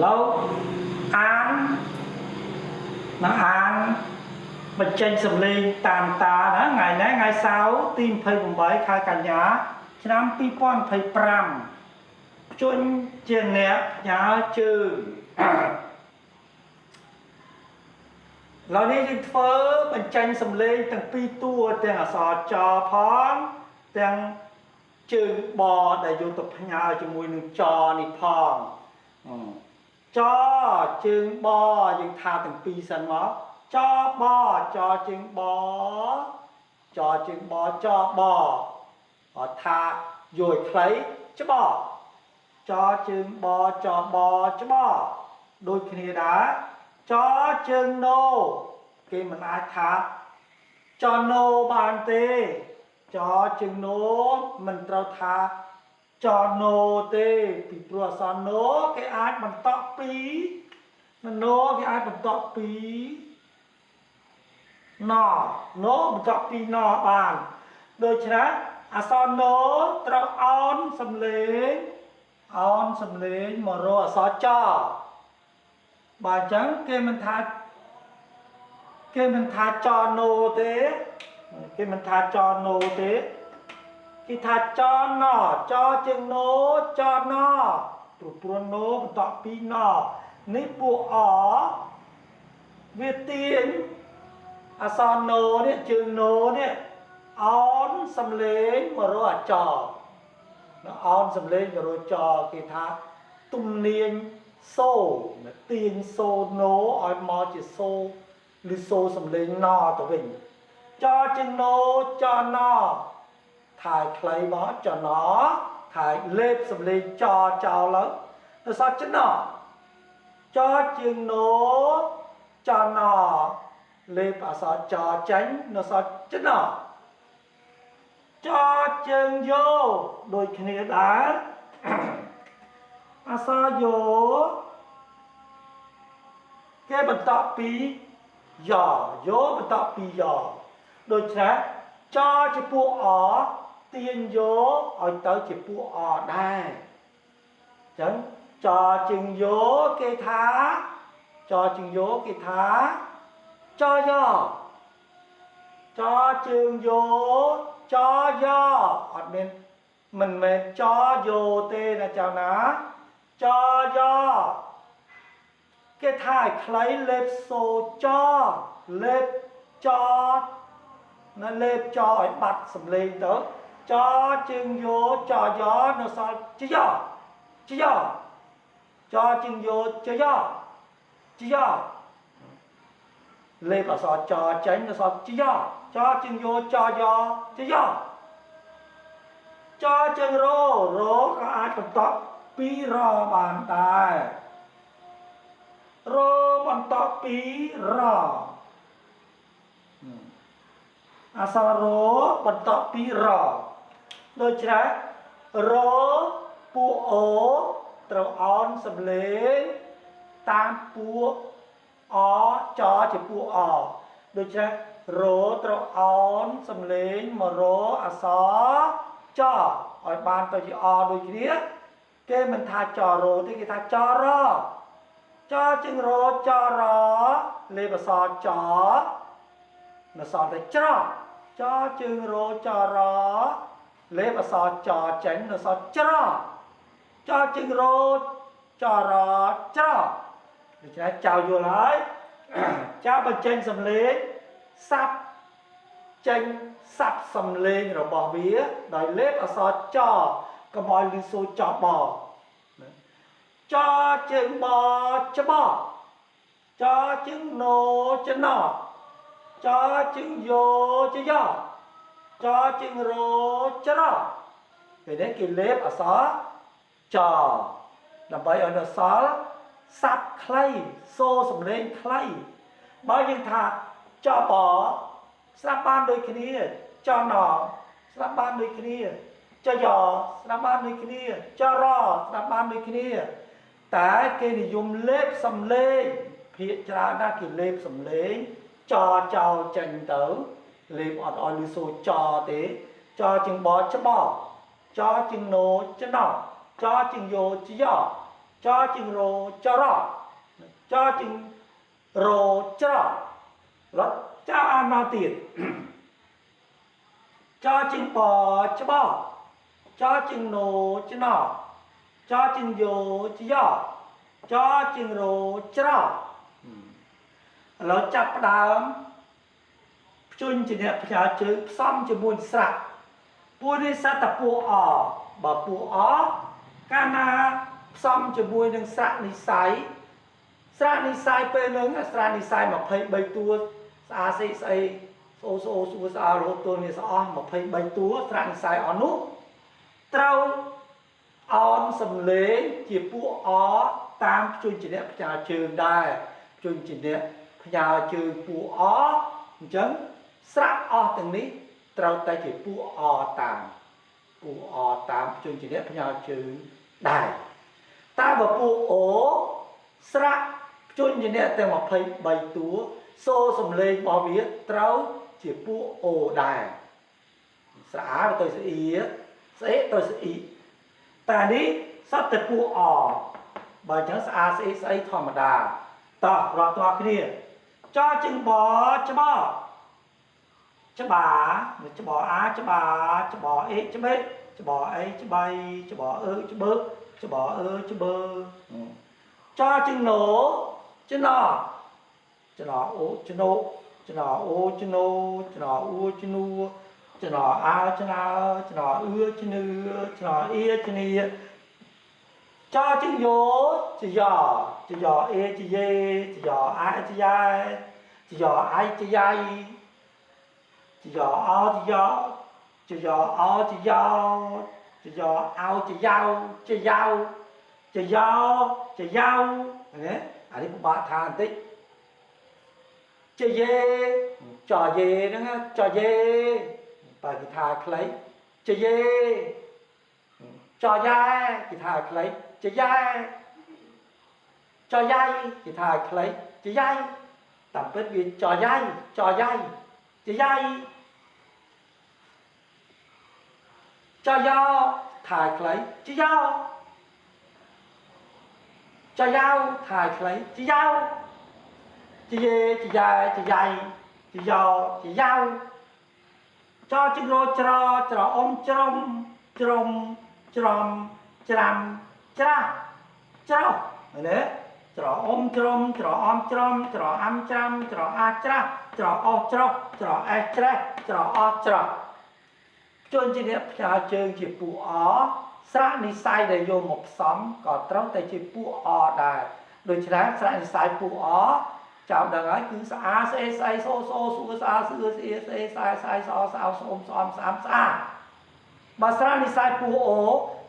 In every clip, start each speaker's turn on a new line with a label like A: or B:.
A: ឡូវអានណាអានបញ្ចេញសំឡេងតាមតាណាថ្ងៃនេះថ្ងៃសៅរ៍ទី28ខែកញ្ញាឆ្នាំ2025ជន់ជាអ្នកផ្ញើជើង ឥឡូវនេះយើងធ្វើបញ្ចេញសំឡេងទាំងពីរតួទាំងអក្សរចផងទាំងជើងបដែលយកទៅផ្ញើជាមួយនឹងចនេះផងចជើងបយើងថាទាំងពីរសិនមកចបចជើងបចជើងបចបអត់ថាយកឲ្យខ្លីច្បចជើងបចបច្បដូចគ្នាដែរចជើងណូគេមិនអាចថាចណូបានទេចជើងណូមិនត្រូវថាចណូទេពីព្រោះអក្សរណូគេអាចបន្តពីណូគេអាចបន្តពីណណូបន្តពីណបានដូច្នេះអក្សរណូត្រូវអោនសំឡេងអោនសំឡេងមករកអក្សរចបើអញ្ចឹងគេមិនថាចណូទេគេមិនថាចណូទេគេថាចណចជាងណូចណព្រោះណូបន្តពីណនេះពួកអវាទាញអក្សរណូនេះជើងណូនេះអោនសំឡេងមករកអចអោនសំឡេងមករកចគេថាទំនាញសូទាញសូណូឲ្យមកជាសូឬសូសំឡេងណទៅវិញចជាងណូចណថាយខ្លីមកចណថាយលេបសំឡេងចចោលទៅសតចណចជាងណូចណលេបអក្សរចចេញនៅសតចណចជើងយោដូចគ្នាដែរអក្សរយោគេបន្តពីយ៉យោបន្តពីយ៉ដូច្នេះចជាពួកអទាញយោឲ្យទៅជាពួកអដែរអញ្ចឹងចជើងយោគេថាចជើងយោគេថាចយ៉ចជើងយោចយ៉អត់មានមិនមែនចយោទេណាចៅណាចយ៉គេថាឲ្យខ្លីលេបសូចលេបចណាលេបចឲ្យបាត់សំឡេងទៅចជើងយោចយ៉នៅសល់ចយ៉ចយ៉ចជើងយោចយ៉ចយ៉លេបអក្សរចចេញនៅសល់ចយ៉ចជើងយោចយ៉ចយ៉ចជើងររក៏អាចបន្តពីរបានដែររបន្តពីរអក្សររបន្តពីរដូច្នេះរពួកអូត្រូវអោនសំឡេងតាមពួកអចជាពួកអដូច្នេះរត្រូវអោនសំឡេងមករអក្សរចឲ្យបានទៅជាអដូចគ្នាគេមិនថាចរទេគេថាចរចជាងរចរលេបអក្សរចនៅសល់តែច្រចជើងរចរលេបអក្សរចចេញនៅសល់ច្រចជើងរចរច្រដូច្នេះចៅយល់ហើយចៅបញ្ចេញសំឡេងសាប់ចេញសាប់សំឡេងរបស់វាដោយលេបអក្សរចកុំឲ្យលឺសូរចបចជើងបច្បចជើងណូចណចជើងយោចយោចជើងរចរពេលនេះគេលេបអក្សរចដើម្បីឲ្យនៅសល់សាប់ខ្លីសូរសំឡេងខ្លីបើយើងថាចបស្ដាប់បានដូចគ្នាចណស្ដាប់បានដូចគ្នាចយស្ដាប់បានដូចគ្នាចរស្ដាប់បានដូចគ្នាតែគេនិយមលេបសំឡេងភាកច្រើនណាស់គេលេបសំឡេងចចោលចេញទៅលេបអត់ឲ្យលឺសូរចទេចជាងបច្បចជាងណូចណចជាងយោចយោ ចជើងរចរចជើងរច្ររត់ចៅអានមកទៀតចជើងបច្បចជើងណូច្ណចជើងយោចយោចជើងរច្រឥឡូវចាប់ផ្ដើមភ្ជញ្ជាអ្នកផ្ញើជើងផ្សំជាមួយស្រៈពួកនេះសត្វតពួកអបើពួកអកាលណាផ្សំជាមួយនឹងស្រៈនិស័យស្រៈនិស័យពេលហ្នឹងស្រៈនិស័យ23តួស្អាស្អីស្អីស្អូស្អូស្អួស្អើរហូតតួនេះស្អស់23តួស្រៈនិស័យអស់នោះត្រូវអនសំលេងជាពួកអតាមភ្ជញ្ជាអ្នកផ្ញើជើងដែរភ្ជញ្ជាអ្នកផ្ញើជើងពួកអអញ្ចឹងស្រៈអស់ទាំងនេះត្រូវតែជាពួកអតាមពួកអតាមភ្ជញ្ជាអ្នកផ្ញើជើងដែរតែបើពួកអូស្រៈភ្ជញ្ជាអ្នកទាំង23តួសូសំលេងរបស់វាត្រូវជាពួកអូដែរស្រៈអាទៅស្អ៊ីស្អេទៅស្អ៊ីតែនេះសត្វតែពួកអបើអញ្ចឹងស្អាស្អីស្អីធម្មតាតោះរាប់តគ្នាចជើងបច្បច្បាច្បអាច្បាច្បអេច្បេច្បអីច្បៃច្បអឺច្បើច្បអឺច្បើចជើងណូច្ណច្ណអូច្ណូច្ណអូច្ណូច្ណអ៊ូច្នួច្ណអាច្ណើច្ណអឺច្នឺច្ណអៀច្នីចជើងយោចយោចយោអេចយេចយោអាចយ៉ែចយោអៃចយ៉ៃចយោអោចយោចយោអោចយោចយោអោចយ៉ៅចយ៉ៅចយោចយ៉ៅណាអានេះពិបាកថាបន្តិចចយេចយេហ្នឹងចយេបើគេថាខ្លីចយេចយ៉ែគេថាខ្លីចយ៉ែចយ៉ៃគេថាខ្លីចយ៉ៃតាមពិតវាចយ៉ៃចយ៉ៃចយ៉ៃចយ៉ោថាខ្លីចយ៉ោចយ៉ៅថាខ្លីចយ៉ៅចយេចយ៉ែចយ៉ៃចយ៉ោចយ៉ៅចជឹងរច្រច្រអុំច្រំច្រំច្រំច្រាំច្រាស់ច្រោះណាច្រអុំច្រំច្រអំច្រំច្រអាំច្រាំច្រអាច្រាស់ច្រអស់ច្រោះច្រអេសច្រេះច្រអស់ច្រោះជនជាអ្នកផ្ញើជើងជាពួកអស្រៈនិស័យដែលយកមកផ្សំក៏ត្រូវតែជាពួកអដែរដូច្នេះស្រៈនិស័យពួកអចៅដឹងហើយគឺស្អាស្អេស្អីសូសូស្អួស្អាស្អឺស្អៀស្អេស្អែស្អៃស្អស្អោស្អុំស្អំស្អាំស្អាបើស្រៈនិស័យពួកអូ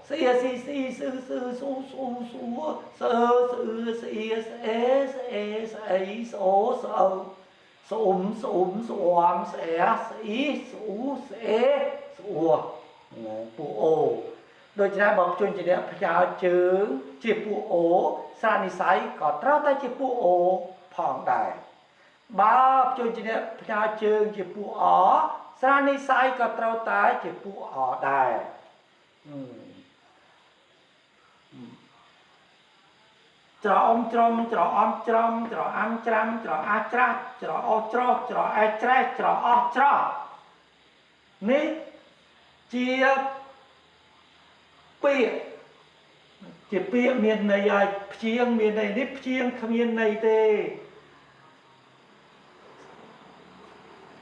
A: ស្អៀស៊ីស្អ៊ីស្អឺស្អឺស្អ៊ូស្អ៊ូស្អួស្អឺស្អឺស្អៀស្អេស្អេស្អីស្អូស្អៅស្អុំស្អ៊ុំស្អមស្អែស្អ៊ីស្អ៊ូស្អេស្អួពួកអូដូច្នេះបើជនជាអ្នកផ្ញើជើងជាពួកអូស្រៈនិស័យក៏ត្រូវតែជាពួកអូផងដែរបើជនជាអ្នកផ្ញើជើងជាពួកអស្រៈនិស័យក៏ត្រូវតែជាពួកអដែរច្រអុំច្រំច្រអំច្រំច្រអាំច្រាំច្រអាច្រាស់ច្រអស់ច្រោះច្រអេច្រេះច្រអស់ច្រោះនេះជាពាក្យជាពាក្យមានន័យឲ្យព្យាងមានន័យនេះព្យាងគ្មានន័យទេ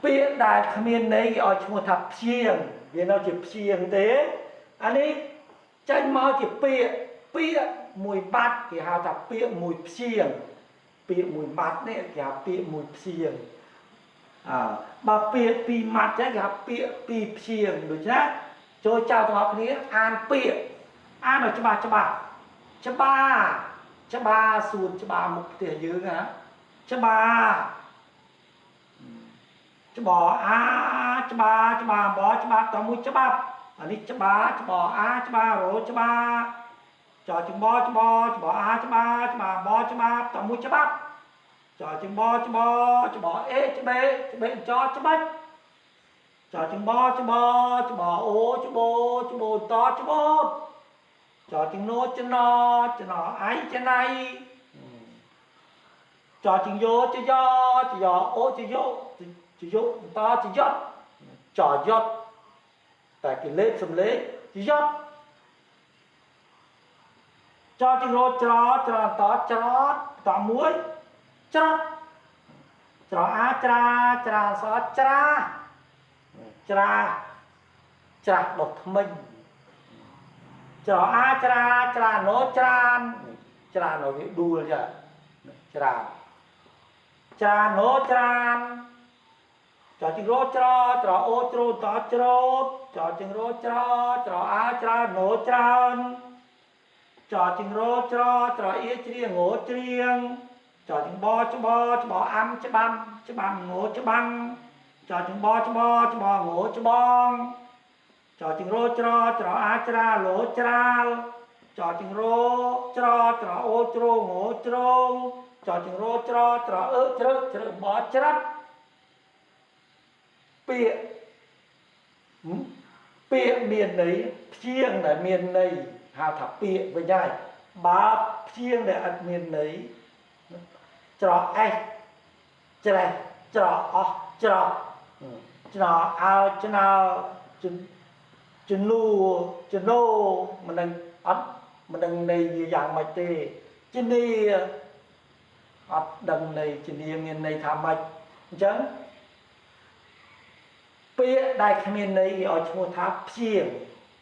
A: ពាក្យដែលគ្មានន័យគេឲ្យឈ្មោះថាព្យាងវានៅជាព្យាងទេអានេះចេញមកជាពាក្យពាក្យមួយបាត់គេហៅថាពាក្យមួយព្យាងពាក្យមួយម៉ាត់នេះគេហៅពាក្យមួយព្យាងអើបើពាក្យពីរម៉ាត់ចឹងគេហៅពាក្យពីរព្យាងដូច្នេះចូលចៅទាំងអស់គ្នាអានពាក្យអានឲ្យច្បាស់ច្បាស់ច្បាច្បាសួនច្បាមុខផ្ទះយើងណាច្បាច្បាអាច្បាច្បាបច្បាតមួយច្បាប់អានេះច្បាច្បាអាច្បារោច្បាចជបច្បច្បអាច្បាច្បាបច្បាប់តមួយច្បាប់ចជបច្បច្បអេច្បេច្បេចច្បាច់ចជបច្បច្បអូច្បូច្បូតច្បូត ចជាងណូចណចណអៃចណៃចជាងយោចយោចយោអូចយោចយោតចយត់ចយត់តែគេលេបសំលេងចយត់ចជាងរោច្រច្រតច្រតតមួយច្រត់ច្រអាច្រាច្រាសច្រាច្រាច្រាស់ដុសធ្មេញច្រអាច្រាច្រាណូច្រានច្រានឲ្យវាដួលចាច្រានច្រាណូច្រានចជាងរោច្រច្រអូច្រូតច្រូតចជាងរោច្រច្រអាច្រាណូច្រានចជាងរោច្រច្រអៀច្រៀងងោច្រៀងចជាងបច្បច្បអាំច្បាំច្បាំងោច្បាំងចជាងបច្បច្បងោច្បងចជាងរោច្រច្រអាច្រាលោច្រាលចជាងរោច្រច្រអូច្រងោច្រងចជាងរោច្រច្រអឺជ្រឹកជ្រឹកបច្រិតពាក្យពាក្យមានន័យព្យាង្គដែលមានន័យហៅថាពាក្យវិញហើយបើព្យាង្គដែលអត់មានន័យច្រអេសច្រេះច្រអស់ច្រច្រអើច្ណើជំនួជំនោមិនដឹងអត់មិនដឹងន័យវាយ៉ាងម៉េចទេជំនាអត់ដឹងន័យជំនាមានន័យថាម៉េចអញ្ចឹងពាក្យដែលគ្មានន័យគេឲ្យឈ្មោះថាព្យាង្គ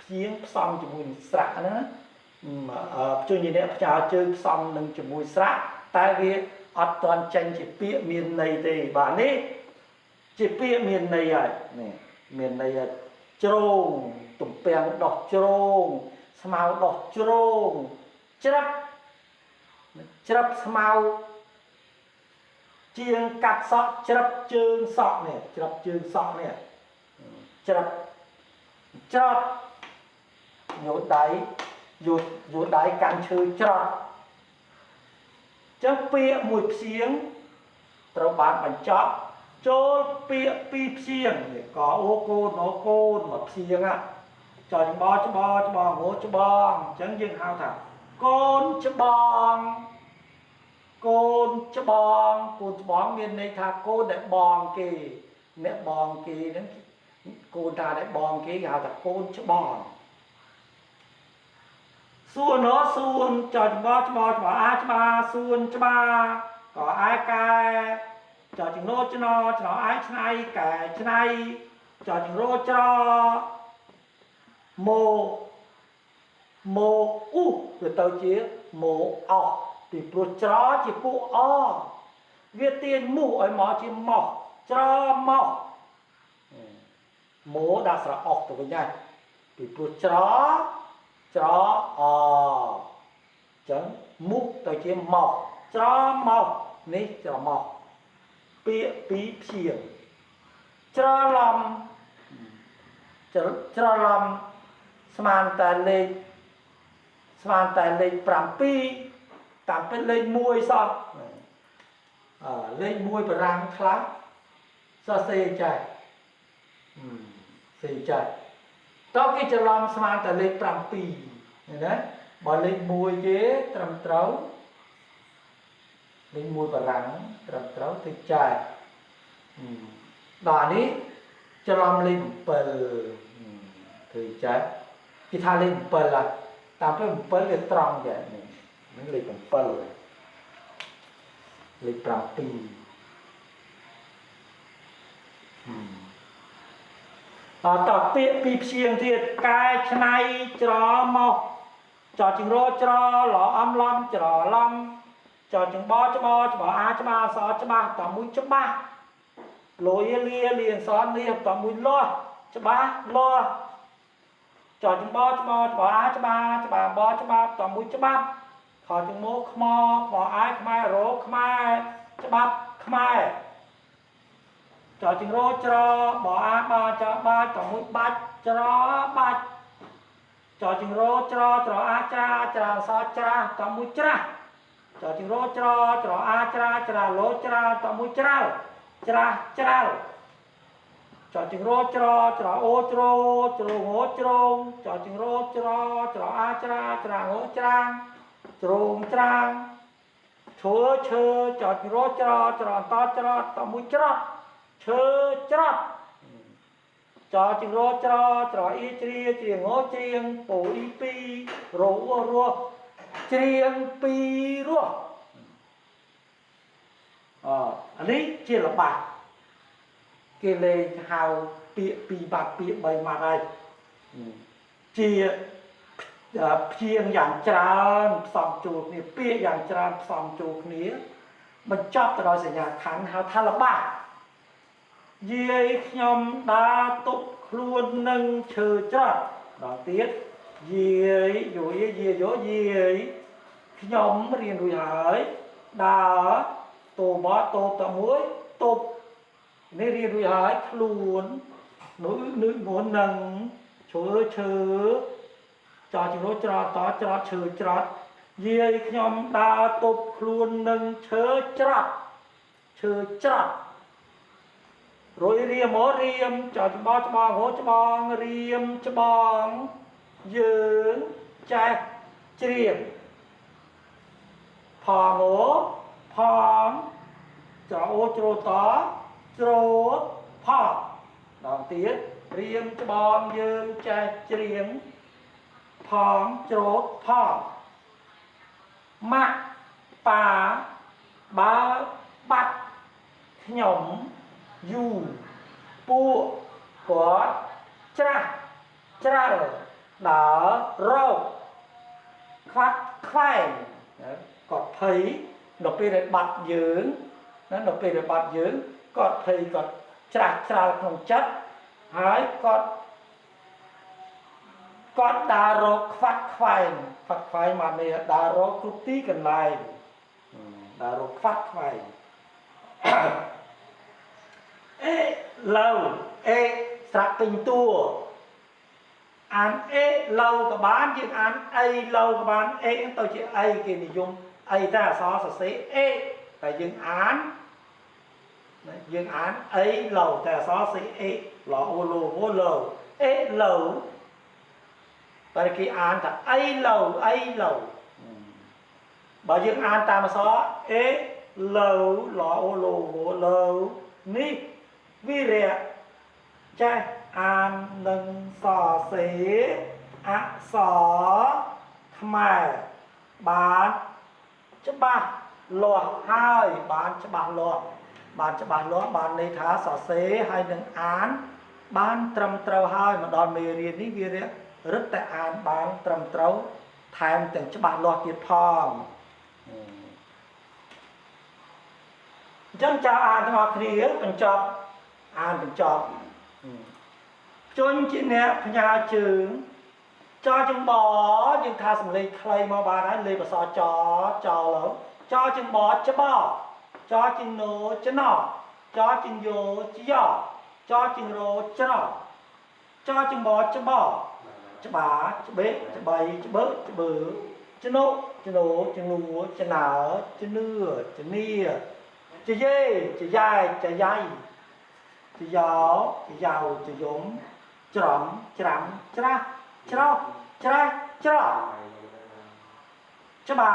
A: ព្យាង្គផ្សំជាមួយនឹងស្រៈហ្នឹងណាព្យញ្ជនៈផ្ញើជើងផ្សំនឹងជាមួយស្រៈតែវាអត់ទាន់ចេញជាពាក្យមានន័យទេបាទនេះជាពាក្យមានន័យហើយនេះមានន័យហើយជ្រងទំពាំងដោះជ្រងស្មៅដោះជ្រងច្រឹបច្រឹបស្មៅជាងកាត់សក់ច្រឹបជើងសក់នេះច្រឹបជើងសក់នេះច្រឹបច្រត់យកដៃយកយកដៃកាន់ឈើច្រត់ចឹងពាក្យមួយព្យាង្គត្រូវបានបញ្ចប់ចូលពាក្យពីរព្យាង្គនេះកអូកូនអូកូនមួយព្យាង្គចច្បច្បច្បងអូច្បងអញ្ចឹងយើងហៅថាកូនច្បងកូនច្បងកូនច្បងមានន័យថាកូនដែលបងគេអ្នកបងគេហ្នឹងកូនថាដែលបងគេគេហៅថាកូនច្បងសួនសួនចច្បច្បច្បអាច្បាសួនច្បាក៏អាកែចចងោចណចណអាយឆ្នៃកែឆ្នៃចចងរោច្រម៉ូម៉ូអ៊ូវាទៅជាម៉ូអោពីព្រោះច្រជាពួកអវាទាញមូឲ្យមកជាម៉ោះច្រម៉ោះម៉ូដាក់ស្រអស់ទៅវិញហើយពីព្រោះច្រច្រអចឹងមុខទៅជាម៉ោះច្រម៉ោះនេះច្រម៉ោះពាក្យពីរព្យាង្គច្រឡំច្រឡំស្មានតែលេខស្មានតែលេខ7តាមពិតលេខ1សោះអឺលេខ1បារាំងខ្លះសរសេរចែកសេចែកតោះគេច្រឡំស្មានតែលេខ7ឃើញទេបើលេខ1គេត្រឹមត្រូវលេខ1បារាំងត្រឹមត្រូវទៅចែកដល់នេះច្រឡំលេខ7ធ្វើចែកគេថាលេខ7ហ่ะតាមទៅ7វាត្រង់ចែកនេះហ្នឹងលេខ7លេខ7អតពាក្យពីរព្យាង្គទៀតកែច្នៃច្រមកចជាងរោច្រឡអំឡំច្រឡំចជាងបច្បច្បអាច្បាសច្បាស់តមួយច្បាស់លយលាលៀងសននេះតមួយលាស់ច្បាស់លាស់ចជាងបច្បច្បអាច្បាច្បាបច្បាប់តមួយច្បាប់ខជាងមកខ្មខ្មអាយខ្មែររោខ្មែរច្បាប់ខ្មែរចជាងរោច្របអាបាចបាតមួយបាច់ច្របាច់ចជាងរោច្រច្រអាច្រាច្រាសច្រាតមួយច្រាស់ចជាងរោច្រច្រអាច្រាច្រាលោច្រាតមួយច្រាលច្រាស់ច្រាល ចជើងរច្រច្រអូច្រជ្រងអូជ្រងចជើងរច្រច្រអាច្រាច្រាងអូច្រាងជ្រងច្រាងឈើឈើចជើងរច្រច្រអន្តច្រតមួយច្រត់ឈើច្រត់ចជើងរច្រច្រអ៊ីជ្រាជ្រៀងអូជ្រៀងពូអ៊ីពីរោរស់ជ្រៀងពីរស់អអានេះជាល្បះគេលេងហៅពាក្យពីរបាត់ពាក្យបីម៉ាត់ហើយជាព្យាង្គយ៉ាងច្រើនផ្សំចូលគ្នាពាក្យយ៉ាងច្រើនផ្សំចូលគ្នាបញ្ចប់ទៅដោយសញ្ញាខណ្ឌហៅថាល្បះយាយខ្ញុំដើរទប់ខ្លួននឹងឈើច្រត់ដល់ទៀតយាយយោយាយយោយាយខ្ញុំរៀនរួចហើយដើរតូបតូបតមួយទប់នេះរៀនរួចហើយខ្លួននោះនឹកមុននឹងឈើឈើចោចរច្រត់តច្រត់ឈើច្រត់យាយខ្ញុំដើរទប់ខ្លួននឹងឈើច្រត់ឈើច្រត់រួយរៀមអូរៀមចោចបោច្បងអូច្បងរៀមច្បងយើងចេះច្រៀងផងអូផងច្រអូច្រូតច្រូតផលដល់ទៀតរៀមច្បងយើងចេះច្រៀងផងច្រូតផលម៉ាក់ប៉ាបើបាត់ខ្ញុំយូពួកគាត់ច្រាស់ច្រាល់ដើររកខ្វាត់ខ្វែងគាត់ភ័យដល់ពេលដែលបាត់យើងណាដល់ពេលដែលបាត់យើងគាត់ភ័យគាត់ច្រាស់ច្រាល់ក្នុងចិត្តហើយគាត់គាត់ដើររកខ្វាត់ខ្វែងខ្វាត់ខ្វែងមកនេះដើររកគ្រប់ទីកន្លែងដើររកខ្វាត់ខ្វែង អេឡូវអេស្រៈពេញតួអានអេឡូវក៏បានយើងអានអីឡូវក៏បានអេទៅជាអីគេនិយមអីតែអក្សរសរសេរអេតែយើងអានយើងអានអីឡូវតែអក្សរសេអេឡអូឡូអូឡូអេឡូវតែគេអានថាអីឡូវអីឡូវបើយើងអានតាមអក្សរអេឡូវឡអូឡូអូឡូវនេះវិរៈចេះអាននិងសរសេរអក្សរខ្មែរបានច្បាស់លាស់ហើយបានច្បាស់លាស់បានច្បាស់លាស់បានន័យថាសរសេរហើយនឹងអានបានត្រឹមត្រូវហើយមកដល់មេរៀននេះវិរៈរឹតតែអានបានត្រឹមត្រូវថែមទាំងច្បាស់លាស់ទៀតផងអញ្ចឹងចៅអានទាំងអស់គ្នាបញ្ចប់អានបញ្ចប់ជនជាអ្នកផ្ញើជើងចចង្បយើងថាសំឡេងខ្លីមកបានហើយលេខអក្សរចចលើចចង្បច្បចជាងណូចណចជាងយោចយោចជាងរច្រចជាងបច្បច្បាច្បេច្បីច្បើច្បើច្នុច្នោច្នួច្ណើច្នឿច្នីចយេចយ៉ែចយ៉ៃចយោចយ៉ៅចយំច្រំច្រាំច្រាស់ច្រោះច្រាស់ច្រោះច្បា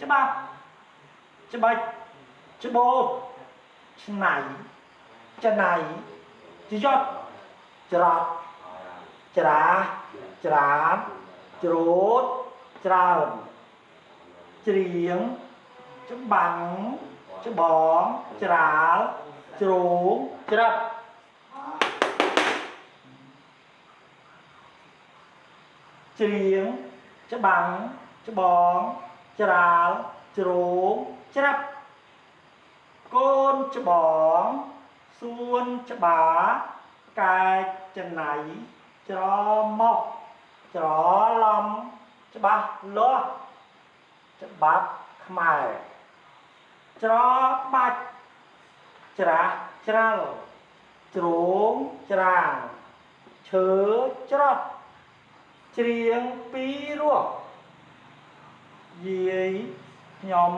A: ច្បាប់ច្បាច់ច្បូតឆ្នៃច្នៃចយត់ច្រត់ច្រាច្រានច្រូតច្រើនច្រៀងច្បាំងច្បងច្រាលជ្រូងច្រឹបច្រៀងច្បាំងច្បងច្រាលជ្រូងច្រឹបកូនច្បងសួនច្បារកែកចំណៃច្រមុះច្រឡំច្បាស់លាស់ច្បាប់ខ្មែរច្របាច់ច្រាស់ច្រាល់ជ្រូងច្រាងឈើច្រត់ច្រៀងពីរស់យាយខ្ញុំ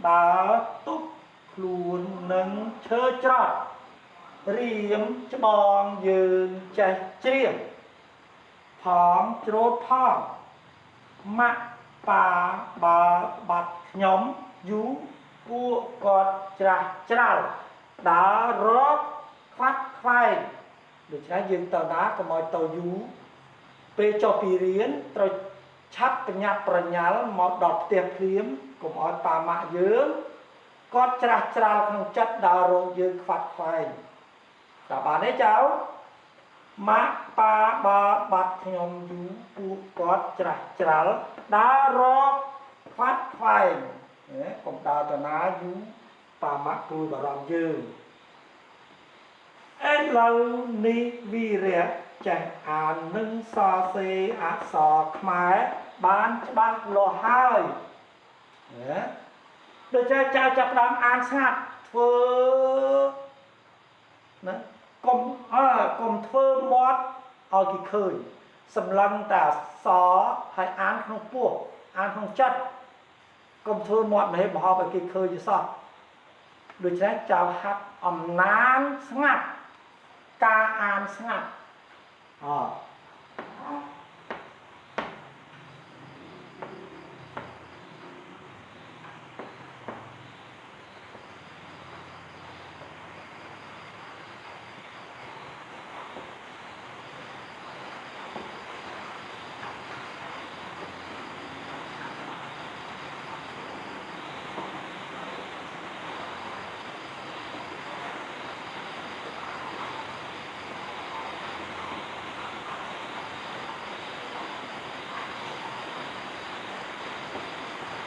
A: ដើរទប់ខ្លួននឹងឈើច្រត់ រៀមច្បងយើងចេះច្រៀងផងច្រូតផងម៉ាក់ប៉ាបើបាត់ខ្ញុំយូរពួកគាត់ច្រាស់ច្រាល់ដើររកខ្វាត់ខ្វែងដូច្នេះយើងទៅណាកុំឲ្យទៅយូរពេលចុះពីរៀនត្រូវឆាប់ប្រញាប់ប្រញាល់មកដល់ផ្ទះភ្លាមកុំឲ្យប៉ាម៉ាក់យើងគាត់ច្រាស់ច្រាល់ក្នុងចិត្តដើររកយើងខ្វាត់ខ្វែងតើបានទេចៅម៉ាក់ប៉ាបើបាត់ខ្ញុំយូរពួកគាត់ច្រាស់ច្រាល់ដើររកខ្វាត់ខ្វែងកុំដើរទៅណាយូរប៉ាម៉ាក់ព្រួយបារម្ភយើងឥឡូវនេះវីរៈចេះអាននិងសរសេរអក្សរខ្មែរបានច្បាស់លាស់ហើយណាដូច្នេះចៅចាប់ផ្ដើមអានស្ងាត់ធ្វើណាកុំកុំធ្វើមាត់ឲ្យគេឃើញសម្លឹងតែសហើយអានក្នុងពោះអានក្នុងចិត្តកុំធ្វើមាត់មហេមហប់ឲ្យគេឃើញសោះដូច្នេះចៅហាត់អំណានស្ងាត់ការអានស្ងាត់អ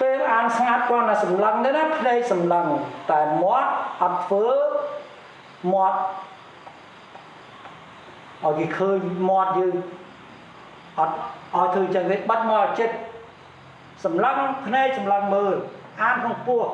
A: ពេលអានស្ងាត់គាត់ណាសម្លឹងទេណាភ្នែកសម្លឹងតែមាត់អត់ធ្វើមាត់ឲ្យគេឃើញមាត់យើងអត់ឲ្យធ្វើចឹងទេបាត់មកចិត្តសម្លឹងភ្នែកសម្លឹងមើលអានក្នុងពោះ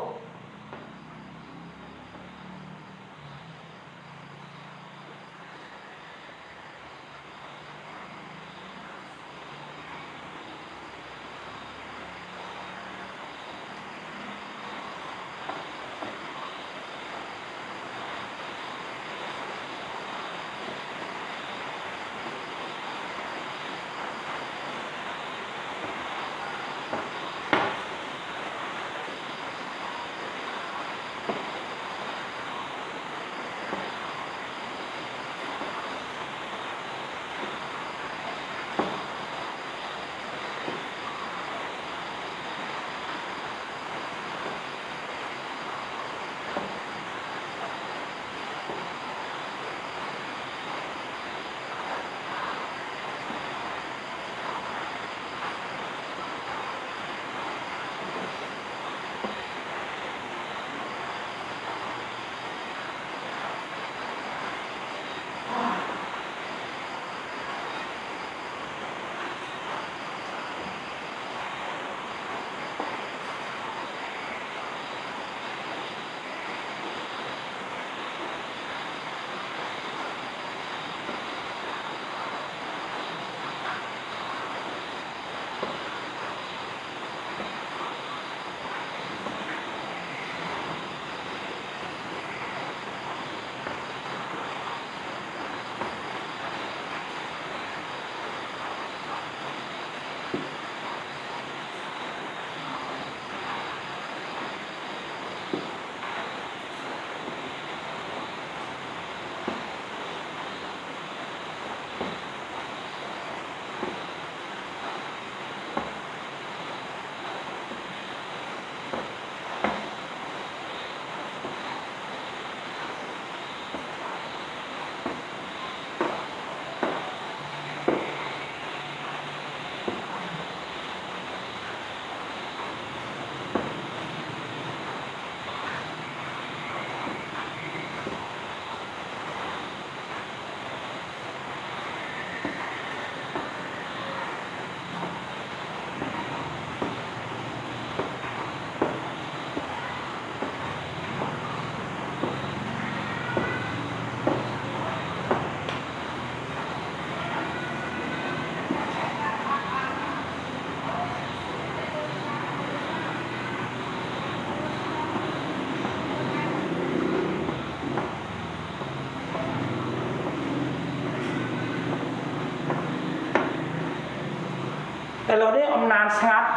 A: ឥឡូវនេះអំណានស្ងាត់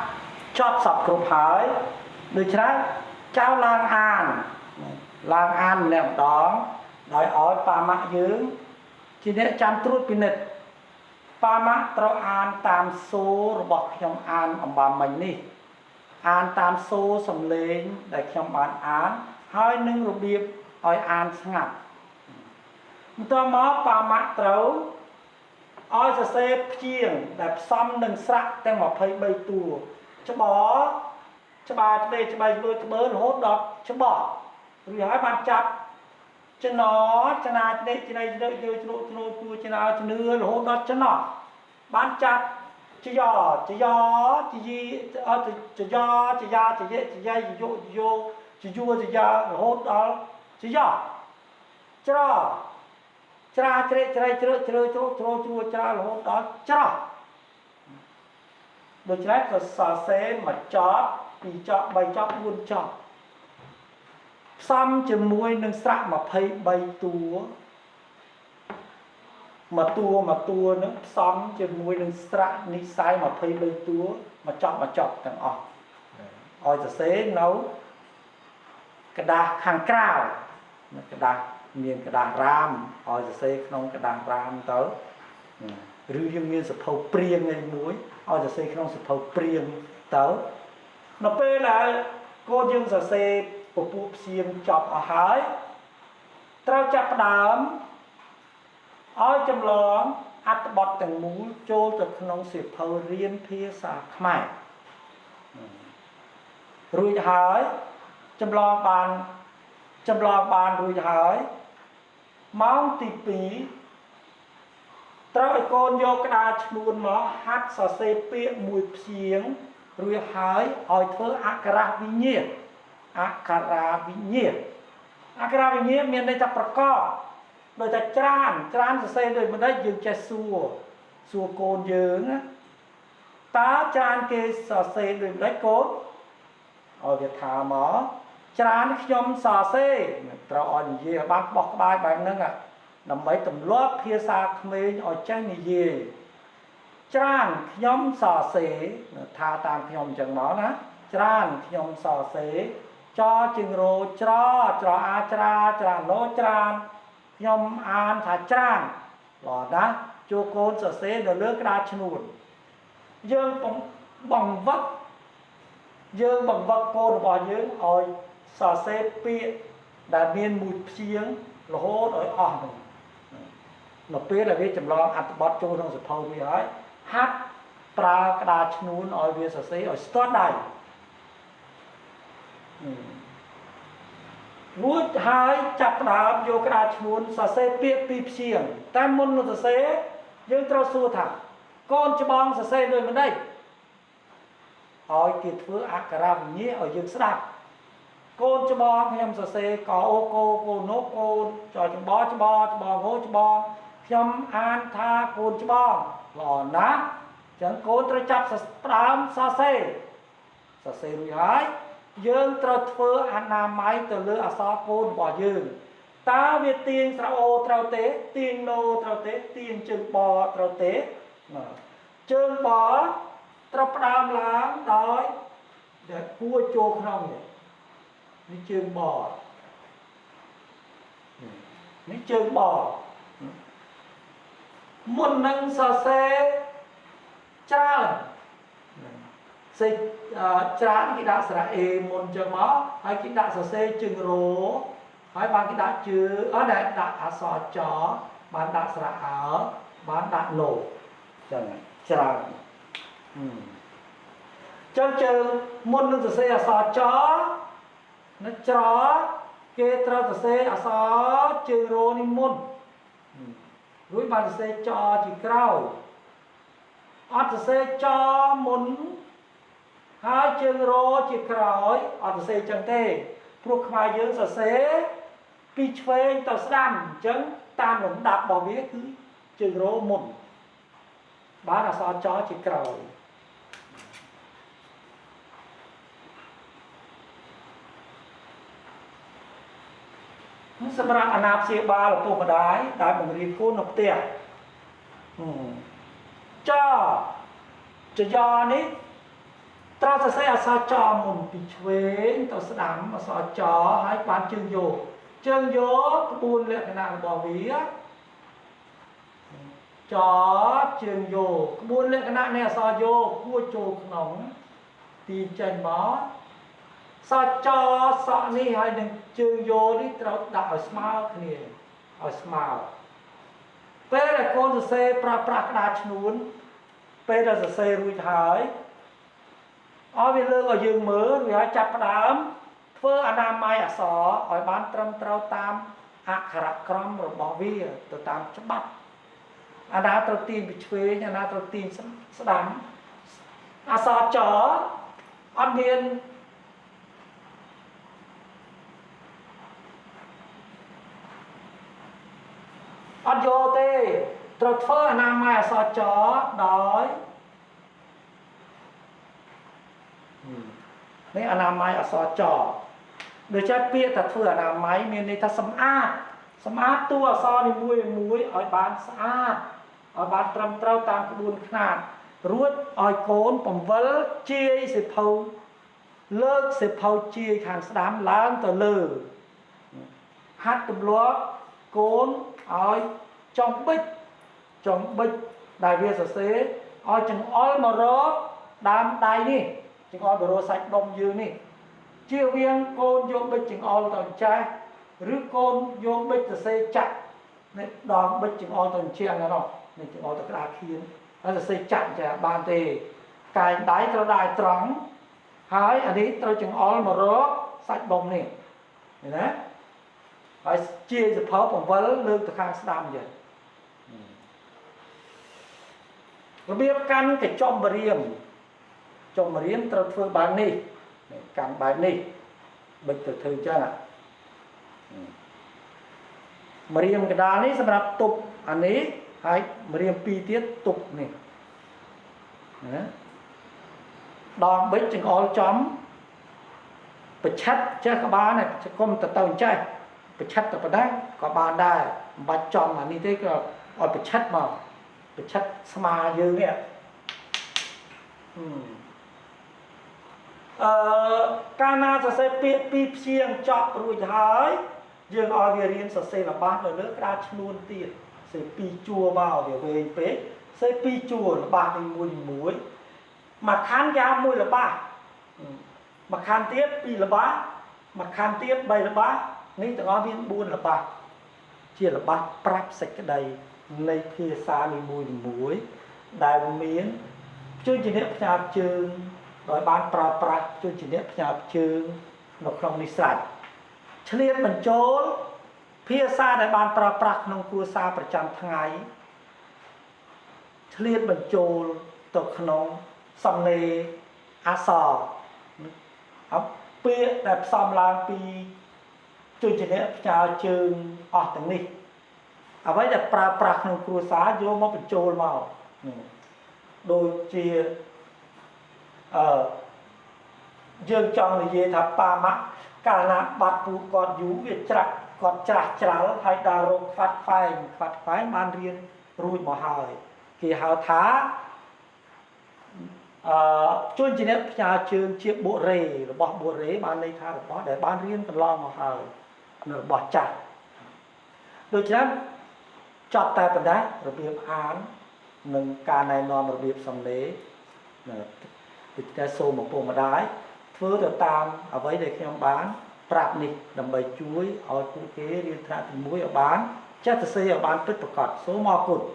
A: ចប់សពគ្រប់ហើយដូច្នេះចៅឡើងអានឡើងអានម្នាក់ម្ដងដោយឲ្យប៉ាម៉ាក់យើងជាអ្នកចាំត្រួតពិនិត្យប៉ាម៉ាក់ត្រូវអានតាមសូររបស់ខ្ញុំអានអំបាមិញនេះអានតាមសូរសំឡេងដែលខ្ញុំបានអានហើយនឹងរបៀបឲ្យអានស្ងាត់បន្ទាប់មកប៉ាម៉ាក់ត្រូវឲ្យសរសេរព្យាង្គដែលផ្សំនឹងស្រៈទាំង23តួច្បច្បាច្បេច្បៃច្បឺច្បឺរហូតដល់ច្បោះរួចហើយបានចាប់ចំណចនាច្នេច្នៃច្នៅជ្នៅជ្រុជ្នូជួចណៅជំនឿរហូតដល់ចំណោះបានចាប់ចយចយចយីអត់ចយចយាចយចយចយុចយោចយួចយារហូតដល់ចយច្រច្រាជ្រែកជ្រៃជ្រើជ្រើជ្រុជ្រោជ្រួច្រារហូតដល់ច្រោះដូច្នេះក៏សរសេរមួយចប់ពីរចប់បីចប់4ចប់ផ្សំជាមួយនឹងស្រៈ23តួមួយតួមួយតួនឹងផ្សំជាមួយនឹងស្រៈនិស័យ23តួមួយចប់មួយចប់ទាំងអស់ឲ្យសរសេរនៅกระดาษខាងក្រៅกระดาษមានกระดาษរាមឲ្យសរសេរក្នុងกระดาษរាមទៅឬយើងមានសភៅព្រៀងអីមួយឲ្យសរសេរក្នុងសភៅព្រៀងទៅនៅពេលដែលកូនយើងសរសេរពពួកព្យាង្គចប់អស់ហើយត្រូវចាប់ផ្ដើមឲ្យចម្លងអត្ថបទទាំងមូលចូលទៅក្នុងសៀវភៅរៀនភាសាខ្មែររួចហើយចម្លងបានចម្លងបានរួចហើយម៉ោងទី2ត្រូវឲ្យកូនយកក្តារឈ្នួនមកហាត់សរសេរពាក្យមួយព្យាង្គរួចហើយឲ្យធ្វើអក្ខរវិញ្ញាសអក្ខរាវិញ្ញាសអក្ខរាវិញ្ញាសមានន័យថាប្រកបដោយតែច្រានច្រានសរសេរដូចម្ដេចយើងចេះសួរសួរកូនយើងណាតើច្រានគេសរសេរដូចម្ដេចកូនឲ្យវាថាមកច្រានខ្ញុំសរសេរត្រូវឲ្យនិយាយឲ្យបានបោះក្បាយបែបហ្នឹងដើម្បីទម្លាប់ភាសាក្មេងឲ្យចេះនិយាយច្រានខ្ញុំសរសេរថាតាមខ្ញុំអញ្ចឹងមកណាច្រានខ្ញុំសរសេរចជើងរោច្រច្រអាច្រាច្រានលោច្រានខ្ញុំអានថាច្រានល្អណាស់ជួកូនសរសេរនៅលើក្តារឈ្នួនយើងបង្វឹកយើងបង្វឹកកូនរបស់យើងឲ្យសរសេរពាក្យដែលមានមួយព្យាង្គរហូតឲ្យអស់នោះនៅពេលដែលវាចម្លងអត្ថបទចូលក្នុងសភៅវាហើយហាត់ប្រើក្តារឈ្នួនឲ្យវាសរសេរឲ្យស្ទាត់ដៃរួចហើយចាប់ផ្ដើមយកក្តារឈ្នួនសរសេរពាក្យពីរព្យាង្គតែមុននឹងសរសេរយើងត្រូវសួរថាកូនច្បងសរសេរដូចម្ដេចឲ្យគេធ្វើអក្ខរវិញ្ញាឲ្យយើងស្ដាប់កូនច្បងខ្ញុំសរសេរកអូកូកូនូកូនចច្បច្បច្បងអូច្បងខ្ញុំអានថាកូនច្បងល្អណាស់អញ្ចឹងកូនត្រូវចាប់ផ្ដើមសរសេរសរសេររួចហើយយើងត្រូវធ្វើអនាម័យទៅលើអក្សរកូនរបស់យើងតើវាទាញស្រអូត្រូវទេទាញណូត្រូវទេទាញជើងបត្រូវទេជើងបត្រូវផ្ដើមឡើងដោយដែលគួរចូលក្នុងនេះនេះជើងបនេះជើងបមុននឹងសរសេរច្រើនសេច្រើនគេដាក់ស្រៈអេមុនចឹងមកហើយគេដាក់សរសេរជើងរោហើយបានគេដាក់ជើងអត់ដែលដាក់អក្សរចបានដាក់ស្រៈអើបានដាក់ណូចឹងច្រើនចឹងជើងមុននឹងសរសេរអក្សរចនៅច្រគេត្រូវសរសេរអក្សរជើងរោនេះមុនរួចបានសរសេរចជាក្រោយអត់សរសេរចមុនហើយជើងរោជាក្រោយអត់សរសេរចឹងទេព្រោះខ្មែរយើងសរសេរពីឆ្វេងទៅស្ដាំអញ្ចឹងតាមលំដាប់របស់វាគឺជើងរោមុនបានអក្សរចជាក្រោយសម្រាប់អាណាព្យាបាលឪពុកម្ដាយដែលបង្រៀនកូននៅផ្ទះចច ចយនេះត្រូវសរសេរអក្សរចមុនពីឆ្វេងទៅស្ដាំអក្សរចហើយបានជើងយោជើងយោក្បួនលក្ខណៈរបស់វាចជើងយោក្បួនលក្ខណៈនៃអក្សរយោគួរចូលក្នុងទីចេញមកសចសក់នេះហើយនឹងជើងយោនេះត្រូវដាក់ឲ្យស្មើគ្នាឲ្យស្មើពេលដែលកូនសរសេរប្រើប្រាស់ក្តារឈ្នួនពេលដែលសរសេររួចហើយឲ្យវាលើកឲ្យយើងមើលវាឲ្យចាប់ផ្ដើមធ្វើអនាម័យអក្សរឲ្យបានត្រឹមត្រូវតាមអក្ខរក្រមរបស់វាទៅតាមច្បាប់អាណាត្រូវទាញពីឆ្វេងអាណាត្រូវទាញស្ដាំអក្សរចអត់មានអត់យកទេត្រូវធ្វើអនាម័យអក្សរចដោយនេះអនាម័យអក្សរចដូច្នេះពាក្យថាធ្វើអនាម័យមានន័យថាសម្អាតសម្អាតតួអក្សរនីមួយៗឲ្យបានស្អាតឲ្យបានត្រឹមត្រូវតាមក្បួនខ្នាតរួចឲ្យកូនពង្វិលជាយសិភៅលើកសិភៅជាយខាងស្ដាំឡើងទៅលើហាត់ទម្លាប់កូនឲ្យចុងបិចចុងបិចដែលវាសរសេរឲ្យចង្អុលមករកដើមដៃនេះចង្អុលមករកសាច់ដុំយើងនេះជៀសវាងកូនយកបិចចង្អុលទៅចេះឬកូនយកបិចសរសេរចាក់នេះដងបិចចង្អុលទៅជាងនោះនេះចង្អុលទៅក្តារខៀនហើយសរសេរចាក់ចេះបានទេកែងដៃត្រូវដាក់ឲ្យត្រង់ហើយអានេះត្រូវចង្អុលមករកសាច់ដុំនេះឃើញណាហើយជាសភៅពង្វិលលើកទៅខាងស្ដាំចឹងរបៀបកាន់កញ្ចុំបរៀមចុំបរៀមត្រូវធ្វើបែបនេះកាន់បែបនេះបិចទៅធ្វើចឹងម្រាមកណ្ដាលនេះសម្រាប់ទប់អានេះហើយម្រាមពីរទៀតទប់នេះណាដងបិចចង្អុលចំប្រឆិតចេះក៏បានដែរគុំទៅទៅចេះប្រឆិតទៅប៉ុណ្ណេះក៏បានដែរមិនបាច់ចំអានេះទេក៏ឲ្យប្រឆិតមកប្រឆិតស្មាយើងនេះអឺកាលណាសរសេរពាក្យពីរព្យាង្គចប់រួចហើយយើងឲ្យវារៀនសរសេរល្បះនៅលើក្តារឈ្នួនទៀតសេពីរជួរមកវាវែងពេកសេពីរជួរល្បះនីមួយមួយមួយខណ្ឌយ៉ាងមួយល្បះមួយខណ្ឌទៀតពីរល្បះមួយខណ្ឌទៀត3ល្បះនេះទាំងអស់មាន4ល្បះជាល្បះប្រាប់សេចក្តីនៃភាសានីមួយមួយដែលមានជនជាអ្នកផ្ញើជើងដោយបានប្រើប្រាស់ជនជាអ្នកផ្ញើជើងនៅក្នុងនេះស្រេចឆ្លៀតបញ្ចូលភាសាដែលបានប្រើប្រាស់ក្នុងគ្រួសារប្រចាំថ្ងៃឆ្លៀតបញ្ចូលទៅក្នុងសំណេរអក្សរពាក្យដែលផ្សំឡើងពីជនជាអ្នកផ្ញើជើងអស់ទាំងនេះអ្វីដែលប្រើប្រាស់ក្នុងគ្រួសារយកមកបញ្ចូលមកដូចជាអឺយើងចង់និយាយថាប៉ាម៉ាក់កាលណាបាត់ពូគាត់យូរវាច្រាក់គាត់ច្រាស់ច្រាល់ហើយដល់រោគខ្វាត់ខ្វែងខ្វាត់ខ្វែងបានរៀនរួចមកហើយគេហៅថាអឺជនជាអ្នកផ្ញើជើងជាបុរេរបស់បុរេបានន័យថារបស់ដែលបានរៀនកន្លងមកហើយនៅរបស់ចាស់ដូច្នេះចប់តែប៉ុណ្ណេះរបៀបអាននិងការណែនាំរបៀបសំណេរដូច្នេះសូមឪពុកម្ដាយធ្វើទៅតាមអ្វីដែលខ្ញុំបានប្រាប់នេះដើម្បីជួយឲ្យពួកគេរៀនថ្នាក់ទី1ឲ្យបានចេះសរសេរឲ្យបានពិតប្រាកដសូមអរគុណ។